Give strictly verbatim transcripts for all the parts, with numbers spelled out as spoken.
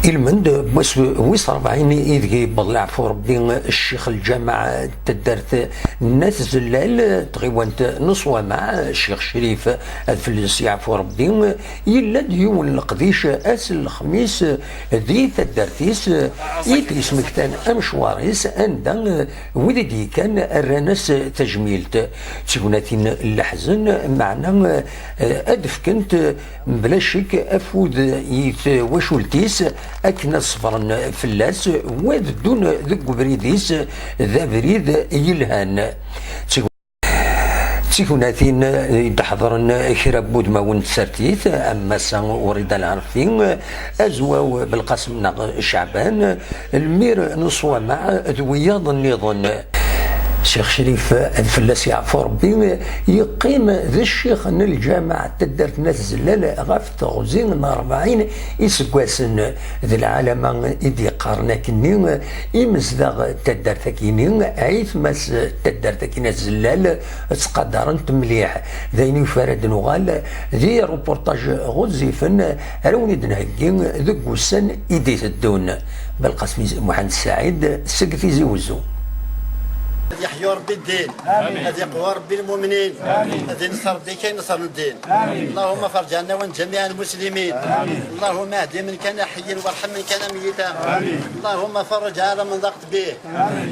Ilmend n wass wis rebɛin ideg yewweḍ leɛfu Rebbi, ccix lǧameɛ n taddart n At Zellal, tɣiwant n Ṣwamaɛ, Ccix Crif ad fell-as yeɛfu Rebbi, yella-d yiwen n leqdic ass n lexmis di taddart-is i t-yesmektan amecwar-is, anda wid i d-yekkan rran-as tajmilt. D tignatin n leḥzen, meɛna, eh, ad d-fkent mebla ccek afud i twacult-is akken ad ṣebren fell-as, u ad ddun deg ubrid-is d abrid yelhan. D tig-, d tignatin i d-ḥeḍren kra n wudmawen n tsertit, am Massa Wrida Lɛerfi, Azwaw Belqasem neɣ Ceɛban, Lmir n Ṣwamaɛ d wiyaḍ nniḍen. Ccix Crif, ad fell-as yeɛfu Rebbi, yeqqim d ccix n lǧameɛ n taddart n At Zellal ɣef teɣzi n rebɛin iseggasen. D lɛalama i d-yeqqaren akkenni imezdaɣ n taddart-agi-ni, aytma-s n taddart-agi n At Zellal, ttqadaren-t mliḥ. D ayen yufa ara d-nuɣal di reportage ɣezzifen ara wen-id-nheggi deg wussan i d-iteddun. Belqasem Muḥend Saɛid seg Tizi Wezzu. Ad yeḥyu Rebbi ddin. Ad yeqwu Rebbi lmumnin. Ad inṣer Rebbi kay neṣren ddin. اللهم فرج عنا وعن جميع المسلمين. اللهم اهد من كان حيا وارحم من كان ميتا. اللهم فرج على من ضاقت به.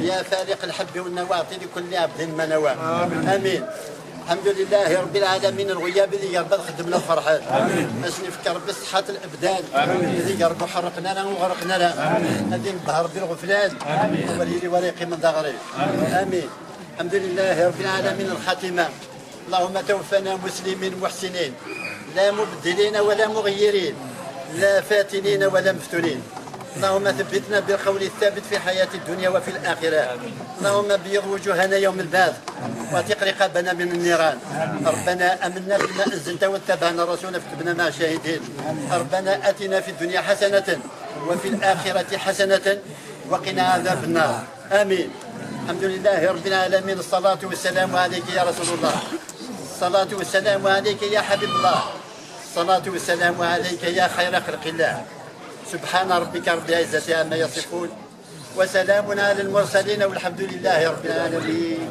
يا فالق الحب والنوى، أعط لكل عبد ما نوى. آمين. الحمد لله رب العالمين، الغياب اللي يربى خدمنا الفرحات. باش نفكر بالصحة الأبدان. اللي يربى حرقنا لنا وغرقنا لنا. هذه نبهر بالغفلان. ولي لي وريقي من ظهري. آمين. الحمد لله رب العالمين، الخاتمة. اللهم توفنا مسلمين محسنين، لا مبدلين ولا مغيرين، لا فاتنين ولا مفتونين. اللهم ثبتنا بالقول الثابت في حياة الدنيا وفي الآخرة. اللهم بيض وجوهنا يوم البعث، واعتق رقابنا من النيران. ربنا آمنا بما أنزلت واتبعنا الرسول فاكتبنا مع الشاهدين. ربنا آتنا في الدنيا حسنة وفي الآخرة حسنة وقنا عذاب النار. آمين. الحمد لله رب العالمين، الصلاة والسلام عليك يا رسول الله، الصلاة والسلام عليك يا حبيب الله، الصلاة والسلام عليك يا خير خلق الله. سبحان ربك رب العزة عما يصفون، وسلام على المرسلين، والحمد لله رب العالمين.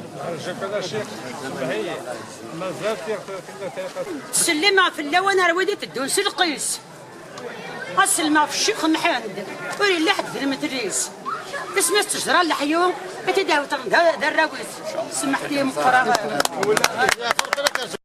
Ttsellimeɣ fell-awen ar wid iteddun s lqis. Ad sellmeɣ f Ccix Mḥend, ur yelli ḥedd d lmetris. Isem-is ttejra n leḥyu, i t-id-hewteɣ d, d arraw-is. Semmeḥt-iyi meqqreɣ.